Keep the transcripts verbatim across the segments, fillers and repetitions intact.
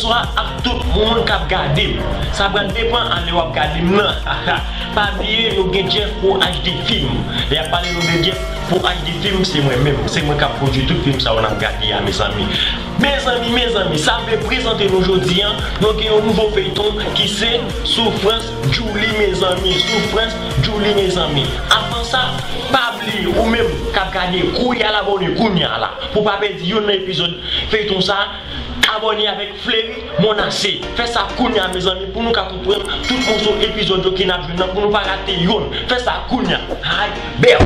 Bonswa ak tout moun k ap gade m. Sa pral depann a lè w ap gade m nan. Pa bliye, nou gen Jeff pou H D Film. Lè y ap pale nou de Jeff pou H D Film, se mwen menm. Se mwen k ap pwodui tout fim sa yo n ap gade a, mezanmi. Mezanmi, mezanmi, sa m vle prezante nou jodi a, nou gen yon nouvo feyton ki se Soufrans Djouly, mezanmi. Soufrans Djouly, mezanmi. Avan sa, pa bliye, ou menm k ap gade, kouri al abòne kounye a la, pou w pa pèdi youn nan epizòd feyton sa. Abòne avèk Fleury Monase. Fè sa kounye a, mezanmi, pou nou ka konprann tout moso epizòd yo ki n ap jwenn nan, pou nou pa rate youn. Fè sa kounye a. Ay, bèw!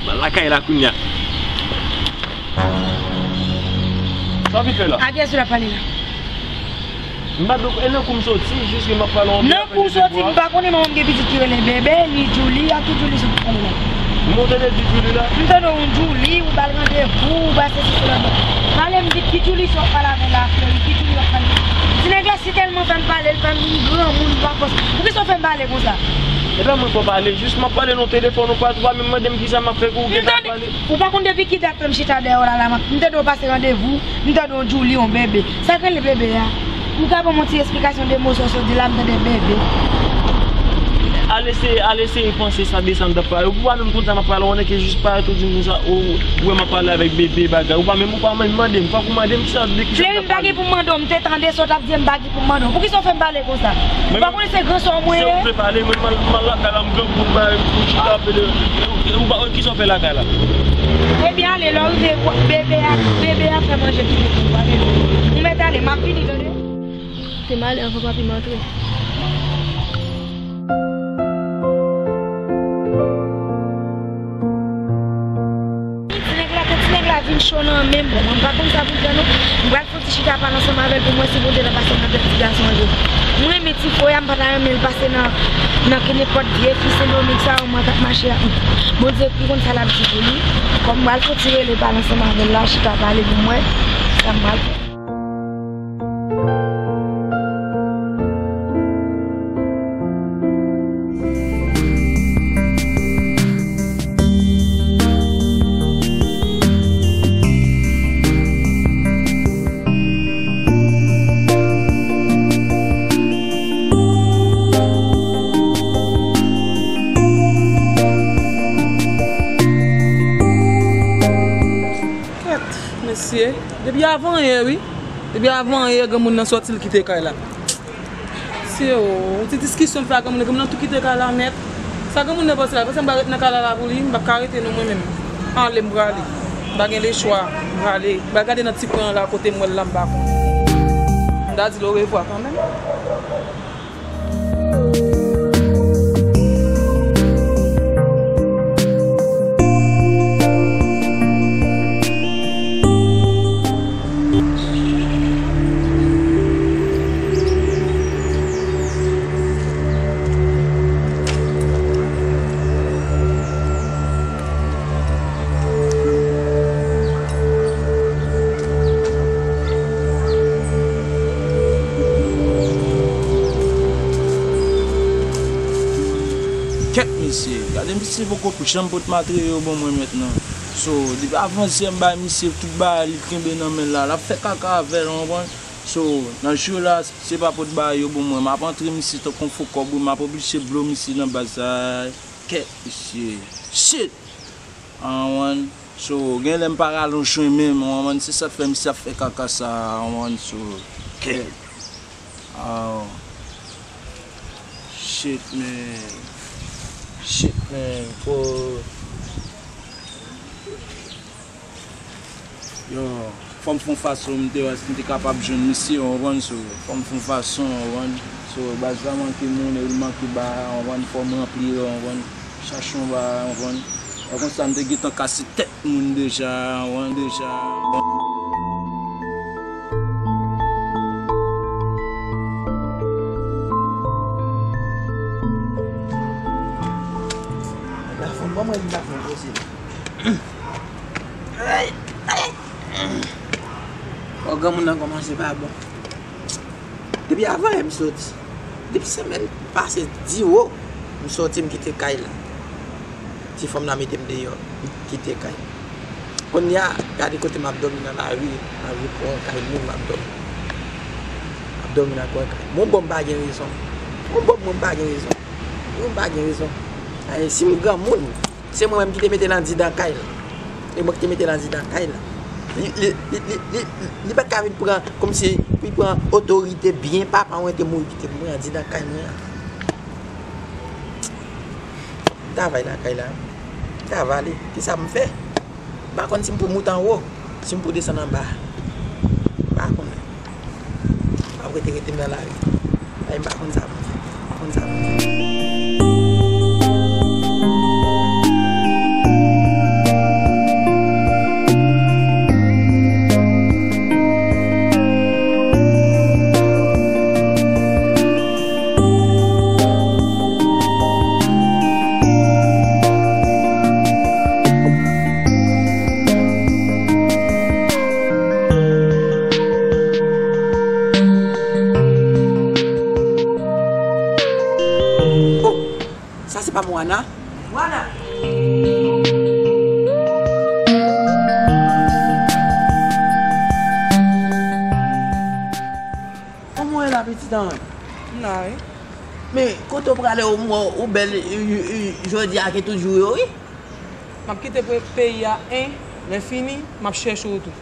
M al lakay la kounye a. Sa w vin fè la? A kiyès ou t ap pale la? M pa t, e nan kou m soti, jis ke m ap pale yon... Nan kou w soti, m pa konnen, manman m gen pitit ki rele Bebe, ni Djouly, a ki Djouly sa w ap pale la? M tande di Djouly la. M tande yon Djouly, ou ba l randevou, ou ba sesi sela. Pale m vit, ki Djouly sa w ap pale avè l la, Fleury, ki Djouly w ap pale? Ti nèg la si tèlman fè m pale, l fè m vin granmoun pa fòs. Poukisa w fè m pale konsa? E pa mwen fè w pale, jis m ap pale nan telefòn, ou pa, ou pa menm mande m kisa m ap fè, ou gentan ap pale. Ou pa konn depi ki dat m chita dèyè w la, la, m ap, m tande w pase randevou, m tande yon Djouly, yon Bebe. Sa k rele Bebe a? Ou ka ban m yon ti esplikasyon de mo sa w sot di la, m tande Bebe. Al eseye, al eseye panse sa de sa m t ap pale. Ou pa menm konn sa m ap pale, ou annik jis parèt ou di m konsa, ou, ou wè m ap pale avèk Bebe bagay. Ou pa menm, ou pa menm mande m, fòk ou mande m kisa, de kisa m t ap pale. Fleury, m pa gen pou m mande w, m te tande sa w t ap di m, m pa gen pou m mande w. Poukisa w fè m pale konsa? Ou pa konnen se gran sè w mwen ye? Si w vle pale, mwen, m al, m al lakay la, m grangou, m pa, m chita, apre de, ou pa konn kisa w fè lakay la. Ebyen, ale, lè w rive, Bebe a, Bebe a fè manje kite pou ou, ale. Ou mèt ale, m ap vini, tande? Te m ale anvan papi m antre. Ti nèg la, ti nèg la vin cho nan men m, bon, mwen pa konn sa pou m fè non. M pral fon ti chita pale ansanm avè l pou m wè si Bondye nan pase nan tèt ti gason an yo. Mwen renmen ti fo a, m pa ta renmen l pase nan, nan ki nenpòt vye fi Sendomeng sa yo, mwen k ap mache a. Bondye ki konn sa l ap di pou li. Kòm m pral fon ti rele pale ansanm avè l la, chita pale pou m wè sa m pral fè. Kèt, mesye. Depi avanyè, wi. Depi avanyè, granmoun nan sòti, l kite kay la. Se yon ti diskisyon m fè ak granmoun nan, granmoun nan tou kite kay la nèt. Sa granmoun nan panse la, panse m pa ret nan kay la, la pou li, m p ap ka rete non mwen menm. Ale m prale. M pa gen lechwa, m prale. M pral gade nan ti kwen an la kote m wè l la, m pa konn. M ta di l orevwa kanmenm. Kèt mesye, gade misye poko janm pot materyo ban mwen mentnan. So, depi avan yè m bay misye tout bagay li kenbe nan men l la, l ap fè kaka avè l, ou konprann? So, nan jou la, se pa pot bagay yo ban mwen, m ap antre misye tankou yon fo kòb, wi, m ap oblije blo misye nan baz sa. Kèt mesye. Shit! Ou konprann? So, gen lè m pa rale yon jwen menm, ou konprann? Se sa k fè misye ap fè kaka sa, ou konprann? So, kèt. Oh. Shit, man. Shit, man. Fò, yo, fò m fè yon fason m te wè si m te kapab jwenn misye, ou konprann? So, fò m fè yon fason, ou konprann? So, baz la manke moun, e li manke bagay, ou konprann? Fò m ranpli yo, ou konprann? Chache yon bagay, ou konprann? Lè konsa, m te gentan kase tèt moun deja, ou konprann? Deja, ou konprann? Nèg la fon, ban mwen li pa fon posib. Ay, ay. Bon, granmoun nan kòmanse pa bon. Depi avan yè m soti. Depi semèn pase, di wo, m soti, m kite kay la. Ti fanm nan mete m deyò, m kite kay. Kounye a, gade kote m ap dòmi nan lari, nan ri kwen kay moun m ap dòmi. M ap dòmi nan kwen kay. Bon, bon, m pa gen rezon. Bon, bon, mwen m pa gen rezon. Mwen m pa gen rezon. Ay, si m granmoun, se mwen menm ki te mete l andidan kay la. E mwen ki te mete l andidan kay la. Li, li, li, li, li, li pa t ka vin pran, kòmsi pou li pran otorite byen papa mwen te mouri kite pou mwen andidan kay mwen an. M travay lakay la. M travay ale. Kisa m fè? M pa konn si m pou moute anwo, si m pou desann anba. M pa konnen. M ap rete, rete m nan lari. Ay, m pa konn sa pou m fè. M pa konn sa pou m fè. Oh, sa se pa Moana? Moana! Kòman w ye la, pitit an? M la, wi. Men, kote w prale, ou, ou bèl, jodi a ke tout jou yo, wi. M ap kite pe-, peyi a, en, lè fini, m ap chèche w tou.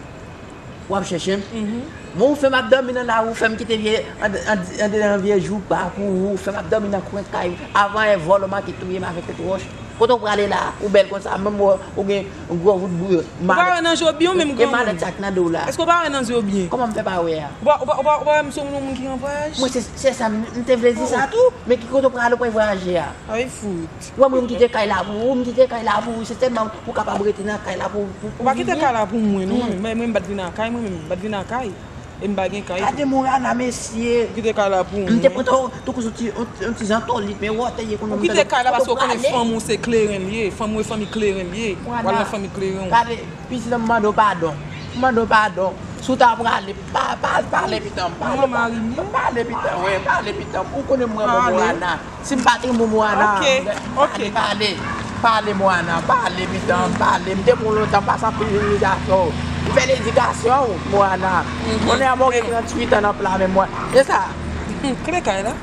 W ap chèche m? Mhm. Bon, ou fè m ap dòmi nan lari, ou fè m kite vye, an, an, andedan vye joupak ou, ou fè m ap dòmi nan kwen kay, avan yè vòlò manke touye m avèk tout wòch. Kote w prale la? Ou bèl konsa, menm wè, ou gen gwo vout bouyon. Ou pa wè nan je w byen, ou menm granmoun? E malèt sa k nan do w la? Èske w pa wè nan je w byen? Kòman m fè pa wè a? Ou pa, ou pa, ou pa, ou pa wè m se yon moun ki an vwayaj? Mwen, se, se sa, m, m te vle di sa tou. Men ki kote w prale, ou pral vwayaje a? Ay, fout. Ou wè mwen, m kite kay la pou ou, m kite kay la pou ou, se sèlman ou kapab rete nan kay la pou, pou, pou... Ou pa kite kay la pou mwen, non, mwen menm, mwen, mwen, m pa t vin nan kay, mwen menm, m pa t vin nan kay. E m pa gen kay tou. Gade Moana, mesye. Ou kite kay la pou mwen. M te pran tou, tou kou sou ti, yon, yon ti zantolit, men wè w te ye kounye a. Ou kite kay la paske ou konnen fanm ou se kleren l ye, fanm ou e fanmi kleren l ye. Ou al nan fanmi kleren w. Gade, pitit an, m mande w padon. M mande w padon. Si w ta prale, pa, pa, pale pitit an, pale, pale pitit an, wi, pale pitit an. Ou konnen m renmen Moana. Si m pa te renmen Moana, pale, pale, pale Moana, pale pitit an, pale. M te pran w lontan, m pase anpil imilyasyon. M fè ledikasyon w, Moana. Kounye a mwen gen tranntuit an nan pla men mwen. E sa? Kle kay la?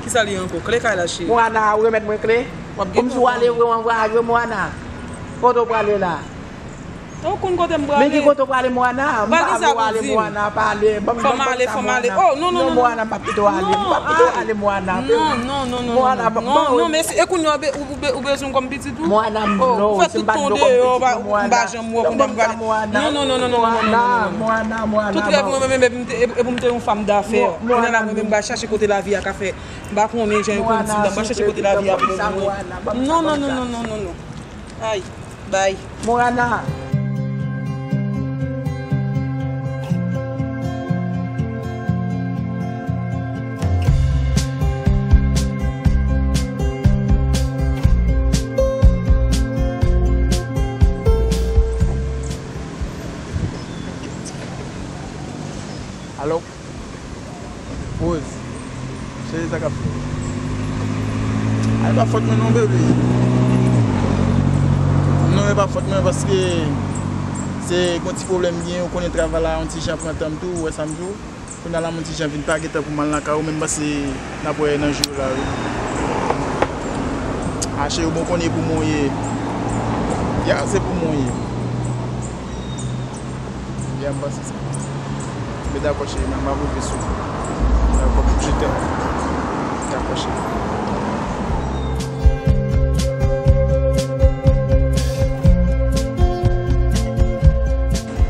Kisa li ankò? Kle kay la, cheri. Moana, ou remèt mwen kle? Kòmsi w ale vre, w an vwayaje, Moana. Kote w prale la? Ou konn kote m prale. Men ki kote w prale, Moana? M pa vle w ale, Moana, pale. Ban m, ban m, ban m sa, Moana. Oh, non, non, non, Moana, m p ap kite w ale. M p ap kite w ale, Moana. Non, non, non, non, non, non, non, men e kounye a ou be-, ou, ou be-, ou bezwen m kòm pitit ou? Moana, non, si m pa t vle w kòm pitit mwen, Moana. Ban m sa, Moana. Non, non, non, non, non, non, non, non, non, non. Moana, Moana, Moana. Tout rèv mwen, mwen, mwen, e pou m te yon fanm dafè. Kounye a la, mwen menm, m pral chache kote lavi a ka fè. M pa konnen jan yo konn di m nan, m pral chache kote lavi a pou mwen. Non, non, non, non, non, non, non. Ay, bay. Moana. Alo? Rose, cheri, sa k ap fèt? Ay, Pa fòt mwen non, bebe. Non, e pa fòt mwen, paske se yon ti pwoblèm gen, ou konnen travay la, yon ti jan pran tan m tou, ou wè sa m di w. Kounye a la, m yon ti jan vin pa gen tan pou m al lakay ou, men m panse n ap wè nan jou yo la, wi. A, cheri, bon, konnen pou mwen ye. Ya, se pou mwen ye. Ya, m panse sa. Men dakò, cheri, m ap rive sou. Dakò, je t'aime. Dakò, cheri.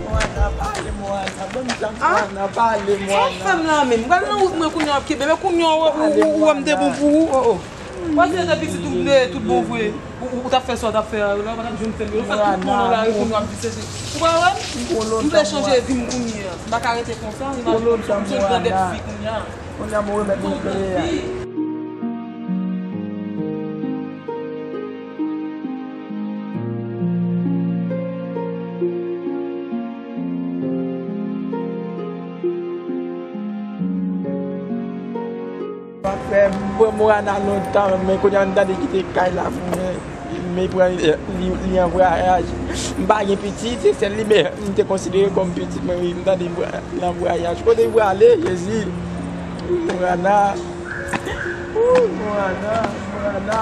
Moana, pale, Moana. Ban m chans, Moana, pale, Moana. Sa w fè m la menm? Gade nan wout mwen kounye a w ap kenbe, men kounye a w wè m te bon pou ou. Oh, oh. Pase lè pitit ou vle tout bon vre. Ou, ou, ou t ap fè sa w t ap fè a, la, ou pa t ap jwenn fè l. Ou fè tout moun nan lari kounye a ap vise se. Ou pa wè m? M vle chanje vi m kounye a. M pa ka rete konsa. Imajine m se yon grandèt fi kounye a. Kounye a m remèt m vle a. Sa fè m pran Moana lontan, men kounye a m tande kite kay la pou mwen. Men pran li, li, li an vwayaj. M pa gen pitit, se sèl li, men m te konsidere kòm pitit mwen, wi. M tande li an vwayaj. Kote l prale, Jezi? Moana. Ooh, Moana, Moana.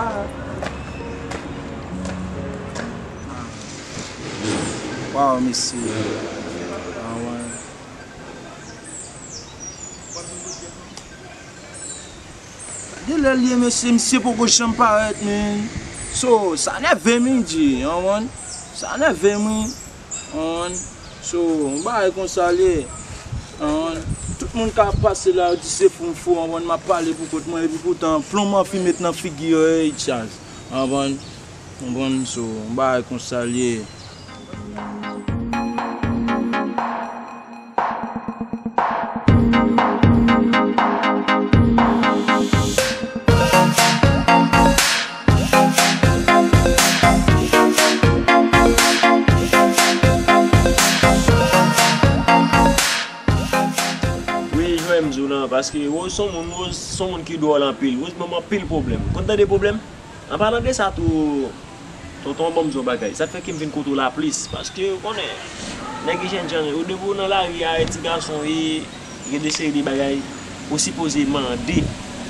Waw, mesye. Ah, ouais. Gade lè l ye, mesye, misye poko janm parèt, men. So, sa nève m, wi, Dye, w konprann? Sa nève m, wi. W konprann? So, yon bagay konsa l ye. W konprann? Tout moun ka pase la, yo di se fou m fou, w konprann? M ap pale pou kont mwen, epi poutan, plonm anvi met nan figi yo, ey, Charles. W konprann? W konprann? So, yon bagay konsa l ye. Wi, jwenn m di w lan, paske Rose se yon moun, Rose se yon moun ki dwòl anpil. Rose ban m anpil pwoblèm. Konn tande pwoblèm? An palan de sa tou, tonton, ban m di w yon bagay. Sa k fè ke m vin kote w la plis, paske ou konnen, nèg ki jènjan yo, depi w nan lari a, e ti gason ye, gen de seri de bagay ou sipoze mande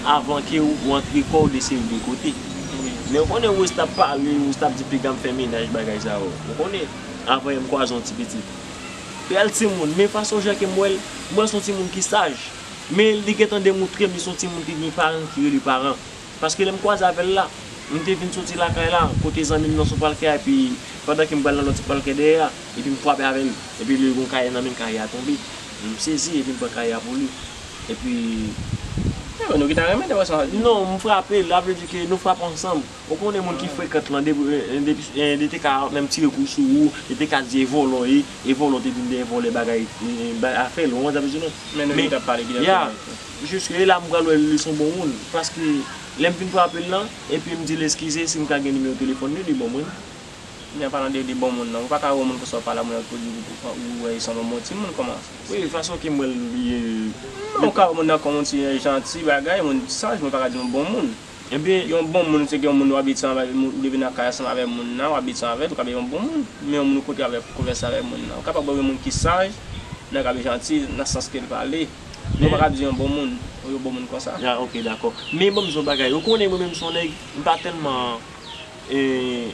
avan ke w, w antre kò w de seri de kote. Men ou konnen Rose t ap pale, Rose t ap di piga m fè mennaj bagay sa yo. Ou konnen, avan yè m kwaze yon ti pitit. Bèl timoun, men fason jan ke m wè l, m wè l se yon timoun ki saj. Men li gentan demontre m li se yon timoun ki gen paran, ki rele paran. Paske lè m kwaze avè l la, m te vin soti lakay la, kote zanmi m nan sou palkè a, epi pandan ke m pral nan lòt ti palkè dèyè a, epi m frape avè l, epi li gen yon kaye nan men l, kaye a tonbe. M sezi, epi m pran kaye a pou li. Epi, eh, nou gentan renmen, dapre sa w di. Non, m frape l, sa vle di ke nou frape ansanm. Ou konnen moun ki frekan lan, depi, eh, depi, eh, li te ka menm tire kou sou ou, li te ka di e vòlò ye, e vòlò te vin dèyè vòlè bagay, eh, ba-, afè l, ou konprann sa m vle di w non? Men nou gentan pale byen. Ya, jiske la m pral wè li se yon bon moun, paske lè m fin frape l lan, epi m di l eskize, si m ka gen nimewo telefòn li, li ban mwen. Men an palan de, de bon moun nan, ou pa ka wè yon moun konsa w pale a moun nan pou di ou, ou wè li sanble yon bon timoun kòman? Wi, fason ke m wè l ye. Non, ou ka wè moun nan kòm yon ti janti bagay, moun saj, men ou pa ka di yon bon moun. Ebyen, yon bon moun, se gen yon moun w abitye ansanm avè l, ou leve nan kay ansanm avè moun nan, w abitye ansanm avè l, ou ka vin yon bon moun. Men yon moun ou kote avè, konvèse avè moun nan. Ou kapab wè yon moun ki saj, nan ka vin janti, nan sans ke l pale. Men ou pa ka di yon bon moun, yon bon moun konsa. Ah, ok, dakò. Men ban m di w yon bagay. Ou konnen mwen menm se yon nèg, m pa tèlman, eh,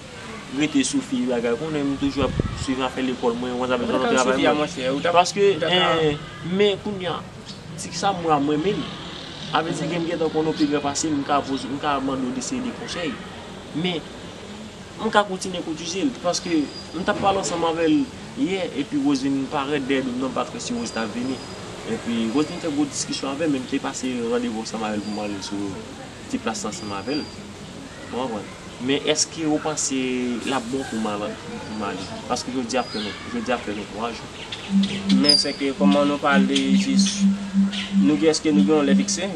rete sou fi bagay. Ou konnen m toujou ap swiv afè lekòl mwen, ou konn sa, travay mwen. Paske, eh, men kounye a, Ti sa m wè a m renmen l. A vle di ke m gentan konnen w pi gran pase m, m ka poze, m ka mande w de seri de konsèy. Men, m ka kontinye koutize l, paske m t ap pale ansanm avè l yè, epi Rose vin parèt dèyè do m nan, m pa t kwè si Rose t ap vini. Epi Rose vin fè gwo diskisyon avè m, e m te pase randevou ansanm avè l pou m ale sou ti plas la ansanm avè l. Ou konprann? Men èske ou panse l ap bon pou m al, pou m ale? Paske jodi a fè nou, jodi a fè nou twa jou. Men sèke kòman nou pale jis, nou gen, èske nou gen yon lè fikse?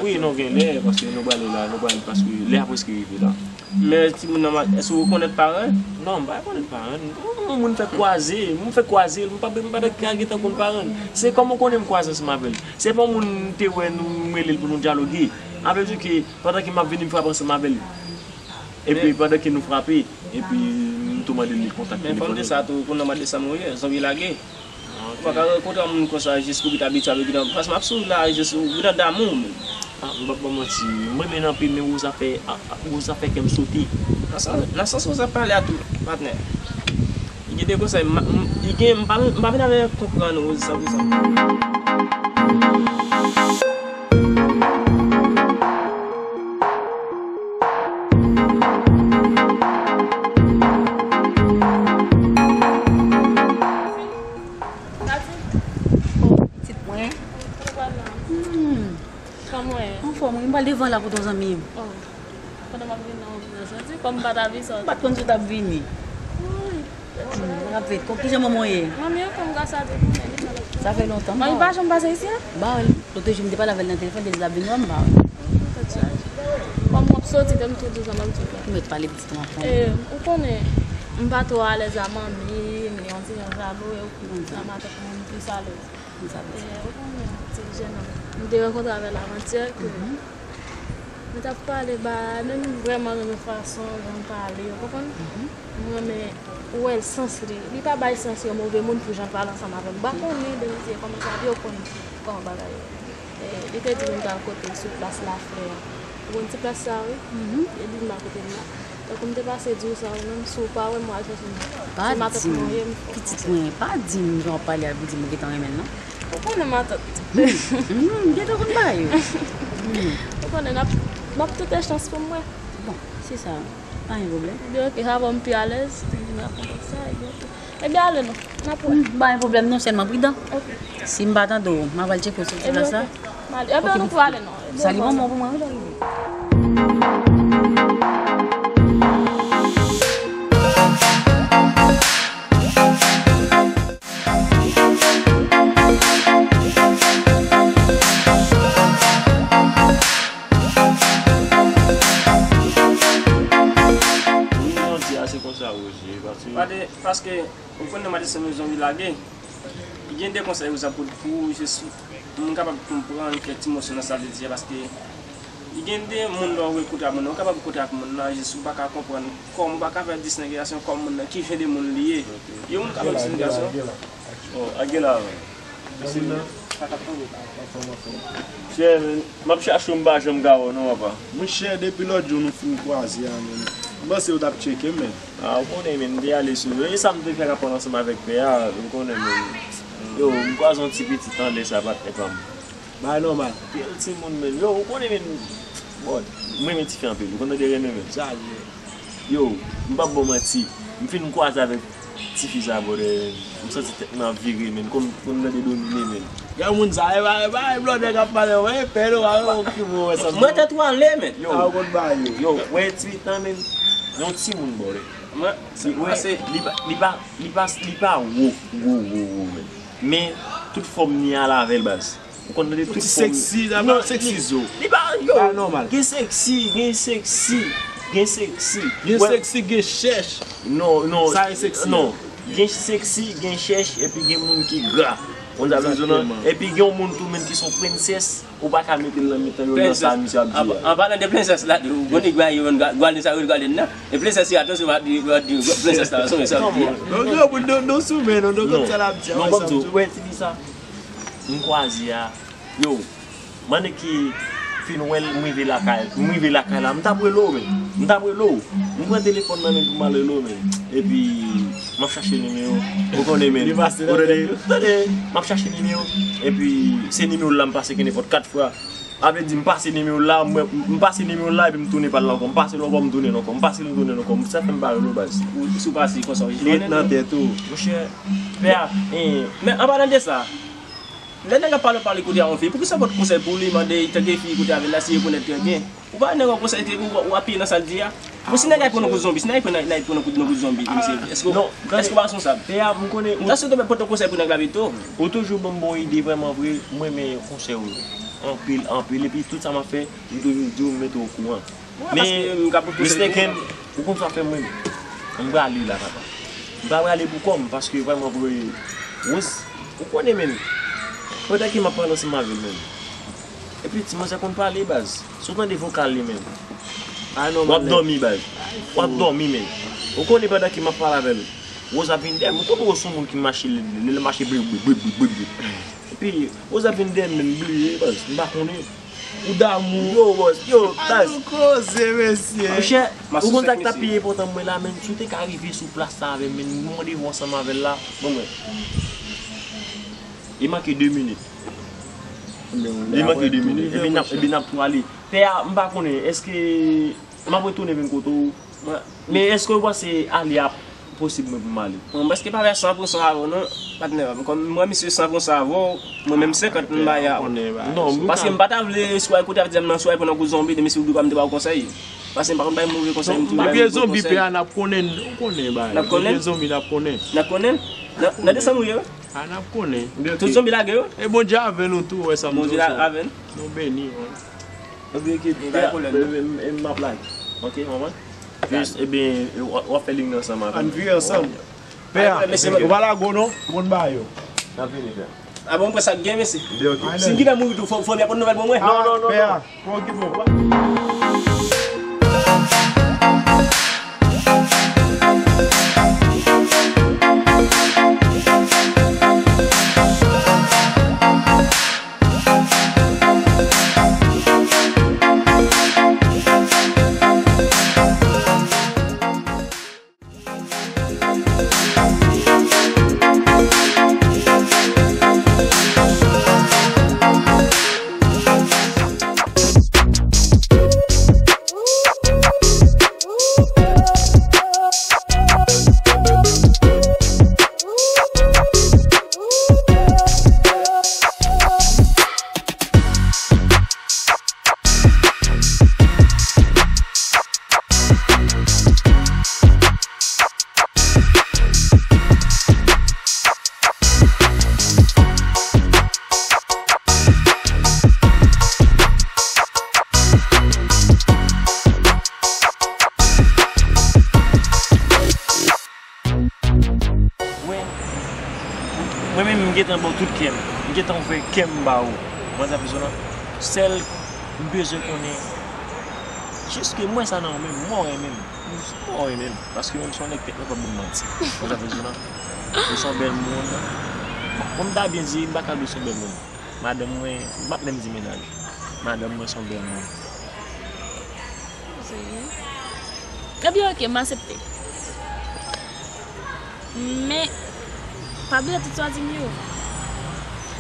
Wi, nou gen lè, paske nou prale la, nou prale paske lè a prèske rive la. Men timoun nan, èske ou rekonèt paran l? Non, m pa rekonèt paran l. Yon moun fè kwaze, m fè kwaze l, m pa, m pa t ka gentan konn paran l. Se kòman ou konnen m kwaze ansanm avè l. Se pa yon moun m te wè nou, m rele l pou nou dyaloge. Sa vle di ke pandan ke m ap vini, m frape ansanm avè l. Epi pandan ke nou frape, epi m tou mande l kontak telefòn li. Men fò m di sa tou, kounye a mwa desanm nou ye, zanmi lage. Ou pa ka rankontre yon moun konsa jis pou ki t abitye avèk li nan, paske m ap souri la, jis ou gen damou menm. Ah, m p ap ba w manti, m renmen l anpil, men Rosa fè, ah, ah, Rosa fè kè m sote. Nan sans, nan sans Rosa pale a tou, patnè. Li gen de konsèy, m, m, li gen, m pa, m pa vin avè konprann Rosa pou sa. Tati? Oh, pitit mwen. Kote w pral la? Hmm. Kòman w ye? Anfòm, wi, m pral devan la kote yon zanmi m. Oh. Pandan m ap vin nan, ou vin nan santi kòm m pa t avi sot. M pa t konn si w t ap vini. Woy. Hmm, m ap vin. Kòm kijan manman w ye? Manmi anfòm, gras a Dye, konnen li nan lòt. Sa fè lontan, m ba w. Manmi pa janm pase isi a? M ba w. Lòt jou m te pale avè l nan telefòn, li te di l ap vin wè m, m ba w. Kòm w ap soti, te m tou di w sa m ap di w la. Ou mèt pale pitit mwen anfòm. E, ou konnen, m pa twò alèz a manmi, m gen yon ti jan jalou, e ou konnen sa matant mwen plis alèz. Sa vle di. E, ou konnen, ti jennonm. M te rankontre avè l avantyè ke mwen t ap pale ba, men m vrèman renmen fason jan l pale, ou konprann? M renmen ou wè l sans li. Li pa bay sans yon move moun pou jan l pale ansanm avè m. M pa konnen de misye kòman sa vye, ou konn kòman bagay yo. E, li te di m m t al kote l sou plas Laflè a. Ou konn ti plas sa a, wi? E li m al kote l la. Tankou m te pase di w sa, ou menm, si w pa wè m, w al chèche m. Pa di m, pitit mwen, pa di m jan w ap pale a, pou di m ou gentan renmen l, non. Ou konnen matant. Hmm, hmm, m gentan konn bagay yo. Hmm. Ou konnen, n ap, m ap tante chans pou m wè. Bon, se sa, pa gen pwoblèm. Ebyen, oke, sa va m pi alèz. N ap konn sa, ebyen, oke. Ebyen, ale non. N ap wè. Hmm, pa gen pwoblèm non, sèlman pridan. Oke. Si m pa tande w, m ap al tcheke w sou ti plas la. Ebyen, oke. M ale. Ebyen, nou pou ale non. Sali manman w pou mwen, wi, lè w rive. Wi, jodi a se konsa, Roger, paske Paske, ou konnen madanm se yon zanmi lage. Gen de konsèy ou sa pou, pou jis moun kapab konprann kèk ti moso nan sa l vle di a, paske gen de moun lè w renkontre ak moun nan, ou kapab kontre ak moun nan, jis ou pa ka konprann kòman, ou pa ka fè distengasyon kòman moun nan, ki jan de moun li ye. Yon moun ka fè distengasyon. Oh, a gen la, wi. Chè, men, m ap chache w, m pa janm ka wè w non, papa. Monchè, depi lòt jou nou fin kwaze a, men, m panse w t ap tcheke m, men. Ah, ou konnen, men, m te ale sou, e sa m te fè rapò ansanm avèk pè a, ou konnen, men. Yo, m kwaze yon ti pitit anlè sa, patnè pa m. Bagay nòmal. Bèl timoun, men. Yo, ou konnen, men. Bon, m renmen tifi anpil. Ou konn tande renmen, men. Sa l ye. Yo, m p ap ba w manti. M fin kwaze avèk tifi sa, brother. M santi tèt mwen ap vire, men. Kòm, kòm m tande domine, men. Gen moun sa, e pa, e pa, e blòdè k ap pale, e pè nou, pa gen okenn moun wè sa. Mwen tèt ou ale, men. Yo. A, ou konn bagay yo. Yo, wè ti tan, men. Yon timoun, brother. Mwen, se, wè, se, li pa, li pa, li pa, li pa wo, wo, wo, wo, men. Men, tout fòm ni a l avè l, baz. Ou konn tande tout fòm. Seksi, sa pa seksi zo. Li pa, yo, gen seksi, gen seksi, gen seksi. Gen seksi, gen chèch. Non, non, sa e seksi. Non. Gen seksi, gen chèch, epi gen moun ki gra. Ou konn sa m di w lan? Epi gen yon moun tou menm ki se yon prensès, ou pa ka mete l nan mitan yo nan sa misye ap di a. An palan de prensès la, ou konn nèg ba yo menm gwa-, gwalin sa yo gwalin nan. E prensès yo atansyon, w ap di, w ap di, prensès la, sonje sa w ap di a. Non, non, non, non, sou men, non, non, konn sa l ap di a. Non, ban m di w, wè, ti fi sa. M kwaze a. Yo, m annik fin wè l, m rive lakay, m rive lakay la, m t ap rele w, men. M t ap rele w. M pran telefòn nan men pou m al rele w, men. Epi, m ap chache nimewo. Ou konnen, men. Ou tande, tande, m ap chache nimewo. Epi, se nimewo l la m pase ke nenpòt kat fwa. A vle di, m pase nimewo l la, m, m pase nimewo l la, epi m tounen pa l la ankò. M pase l ankò, m tounen l ankò. M pase l, m tounen l ankò. Sa fè m pa rele w, baz. Ou, si w pase konsa, ou jis konnen. Li ret nan tèt ou. Monchè, pè a, eh. Men, an palan de sa, lè nèg ap pale, pale kote a yon fi, poukisa w pot konsèy pou li mande tanke fi kote avè l la, si yo konèt trè byen? Ou pa nèg yon konsèy ke ou, ou apiye nan sa l di a? Bon, si nèg la pran nan kout zonbi, si nèg la pran nan, pran nan kout, nan kout zonbi, misye, èske, èske w pa responsab? Pè a, m konnen. M ta swete w pot yon konsèy pou nèg la pito. Ou toujou ban m bon ide, vrèman vre, m renmen konsèy ou yo. Anpil, anpil. Epi tout sa m ap fè, m toujou di w, m mete w okouran. Men, mister Ken, ou konn sa fè mwen? M prale la, papa. M pa prale pou kò m, paske vrèman vre, Rose, ou konnen, men. Pandan ke m ap pale ansanm avè l, men. Epi ti manzè konn pale, baz. Si w tande vokal li menm, w ap dòmi, baz. W ap dòmi, menm. Ou konnen pandan ke m ap pale avè l, Rosa vin dèyè m. Ou konnen Rosa se yon moun ki mache, li, li, li mache bri, bri, bri, bri, bri, bri. Epi Rosa vin dèyè m, menm bliye, baz. M pa konnen. Ou damou. Yo, bòs, yo, baz. An nou koze, mesye. Monchè, ou konn sa k ta pi enpòtan mwen la, menm, si w te ka rive sou plas la avè m, menm, m gen yon randevou ansanm avè l la. Bon, mwen. Li manke de minit. Li manke de minit. Epi n ap, epi n ap prale. Pè a, m pa konnen, èske m ap retounen vin kote w? Men èske w panse ale a posib mwen pou m ale? Bon, m prèske pa fè san pou san avè w non, patnè. Kòm m wè misye san pou san avè w, mwen menm senkant m bay a. Non, paske m pa ta vle si w al kote ap di m nan, si w al pran nan kou zonbi, demen si w vle pa m te ba w konsèy. Paske m pa konn bay move konsèy, m toujou bay bon konsèy. Depi e zonbi pè a, n ap konnen, ou konnen bagay. N ap konnen? Depi e zonbi, n ap konnen. N ap konnen? Nan, nan desanm ou ye? A, n ap konnen. Tout zonbi lage yo? E Bondye avè nou tou, wè sa m di w sa. Bondye avè n. Nou beni, wi. Ok, ok, m ap lage. Ok, manman. Jis, ebyen, w ap fè liy nan ansanm avè m. Ann vire ansanm. Pè a, ou pa lage w non, bon ba yo. N ap vini, pè. A bon, m kwè sa k gen, mesye. Si m gentan mouri tou, fò, fò m ap pran nouvèl pou mwen. Non, non, non, pè a, fò w okipe w. Mwen, mwen menm, m gentan ba w tout kè m. M gentan ouvè kè m ba ou. Mwen, sa fè zòn nan. Sèl m bezwen konnen, jis ke m wè sa nan ou menm, m wè w renmen m. M wè w renmen m. Paske mwen, m se yon nèg tèt mwen pa bon manti. Mwen, sa fè zòn nan. Ou se yon bèl moun. Bon, m ta byen di, m pa ka di w se yon bèl moun. Madanm mwen, m p ap menm di mennaj. Madanm mwen se yon bèl moun. Serye? Ebyen, oke, m aksepte. Men, pa bliye tout sa w di m yo.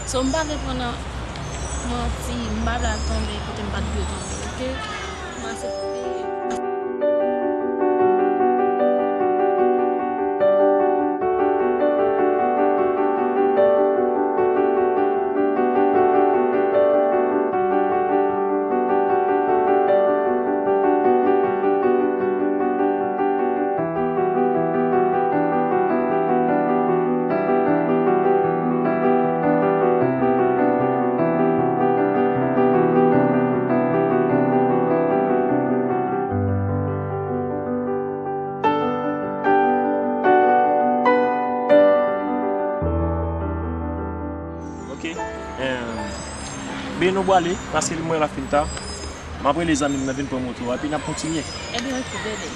So, m pa vle pran nan manti, m pa vle al tonbe kote m pa t dwe tonbe, oke? M aksepte. Ok. Em, ben nou prale, paske mwen la fin ta. M ap rele zanmi m nan vin pran moto a, epi n ap kontinye. Ebyen, oke, bebe.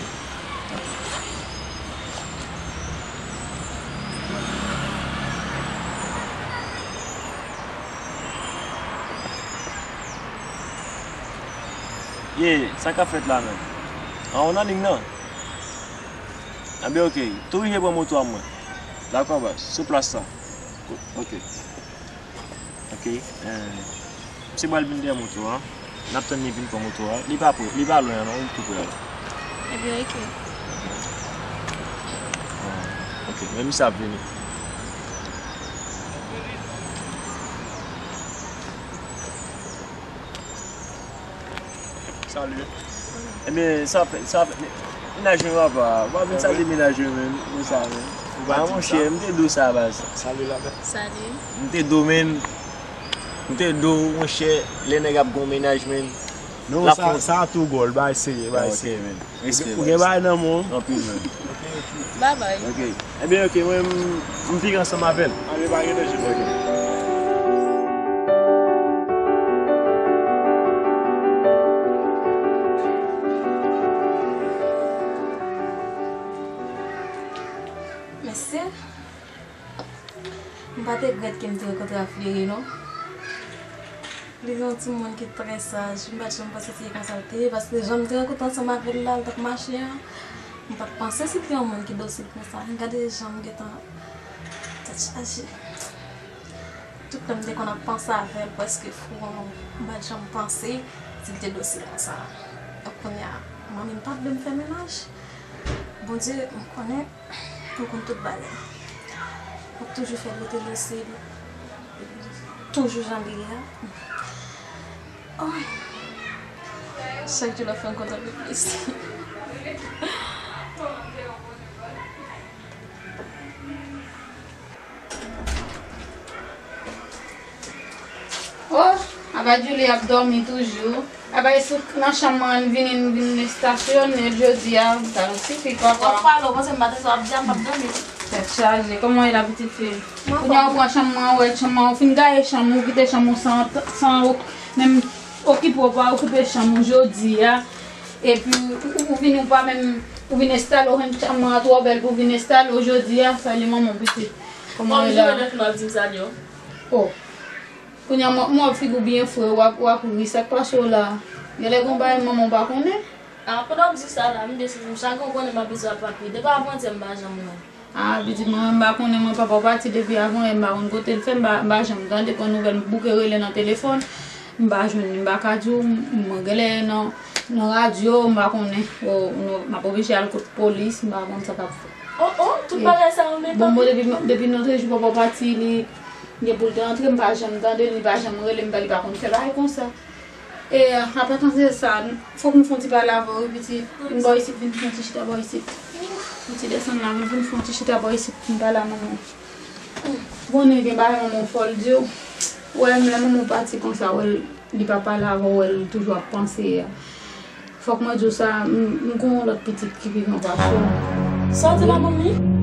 Ye, sa k ap fèt la menm? An, ou nan liy nan? Anben, oke. Tou rive pran moto a mwen. Dakò, baz. Sou plas la. Oke. Oke. Eh, misye pral vin dèyè moto a. N ap tann li vin pran moto a. Li pa pre, li pa lwen an non, li tou pre la. Ebyen, oke. Ah, oke, men misye ap vini. Salut. Ebyen, sa fè, sa fè, mennaj mwen papa, w pa vin salye mennaj mwen menm, konsa menm. Ah, monchè, m te di w sa, baz. Salut, la belle. Salut. M te di w, menm. M te di w, monchè, lè nèg ap gon mennaj, menm. Non, sa, sa tou gòl, bay serye, bay serye. Respè, ou gen bagay nan men w. Anpil, menm. Bye bye. Ok. Ebyen, ok, mwen, m, m vire ansanm avè l. Ale, pa gen danje. Ok. Regrèt ke m te rankontre ak Fleri, non. Li se yon timoun ki trè saj. M pa t janm panse se konsa l te ye, paske jan m te rankontre ansanm avè l la, l t ap mache a, m pa t panse se te yon moun ki dosil konsa. Gade jan m gentan tèt chaje. Tout tan m te konn ap panse avè l, prèske fou an, m pa t janm panse si l te dosil konsa. Donk, kounye a, manmi m pa vle m fè mennaj. Bondye, m konnen ou konn tout bagay. M ap toujou fè l rete dosil, toujou jan li ye a. Oh. Chak jou l ap fè m kontan pi plis. Oh, Aba Julie ap dòmi toujou. Aba, e sou nan chanm mwen, n vini, n vin estasyone jodi a. Sa sifi, papa. Wap pale, w panse m pa te sa w ap di a, m p ap dòmi. Tèt chaje. Kòman e la, pitit fi? Kounye a, ou pran chanm mwen, ou wè chanm mwen, ou fin gaye chanm, ou kite chanm ou san, san ou menm okipe, ou pa okipe chanm ou jodi a. Epi, ou, ou, ou vini, ou pa menm, ou vin enstale, ou jwenn chanm mwen an twò bèl pou vin enstale w jodi a. Salye manman w, pitit. Kòman e la? Mwen ap di m salye w. Oh. Kounye a, mwen, mwen wè figi w byen fre, w ap, w ap ri, sa k pase w la? Genlè gon bagay manman w pa konnen? Ah, pandan w ap di sa la, m deside, m chagren, w konnen m ap bezwen al papye. Depi avantyè m pa janm wè l. Ah, pitit mwen, m pa konnen, mwen papa w pati depi avantyè, m pa konn kote l fè, m pa, m pa janm tande, pran nouvèl, m bouke rele nan telefòn, m pa jwenn li, m pa ka di w, m, mwen genlè nan, nan radyo, m pa konnen. Oh, non, m ap oblije al kot polis, m pa konn sa k ap fèt. Oh, oh, tout bagay sa yo, men bon, bon, depi, depi nan trè jou papa w pati, li gen pou l te antre, m pa janm tande l, li pa janm rele m, li pa konn fè bagay konsa. E, apa tande sa, fòk m fè yon ti pale avè w, wi, pitit. Vin bò isit, vin fè yon ti chita bò isit. Yon ti desann la, vin, vin fè yon ti chita bò isit, vin pale a manman w. Bon, gen bagay manman w fò l di w. Wè, m lè manman w pati konsa, wè, li pa pale avè w, wè, l toujou ap panse a. Fòk mwen di w sa, m, m gen yon lòt pitit ki vivan pase w. Sa w di la, manmi?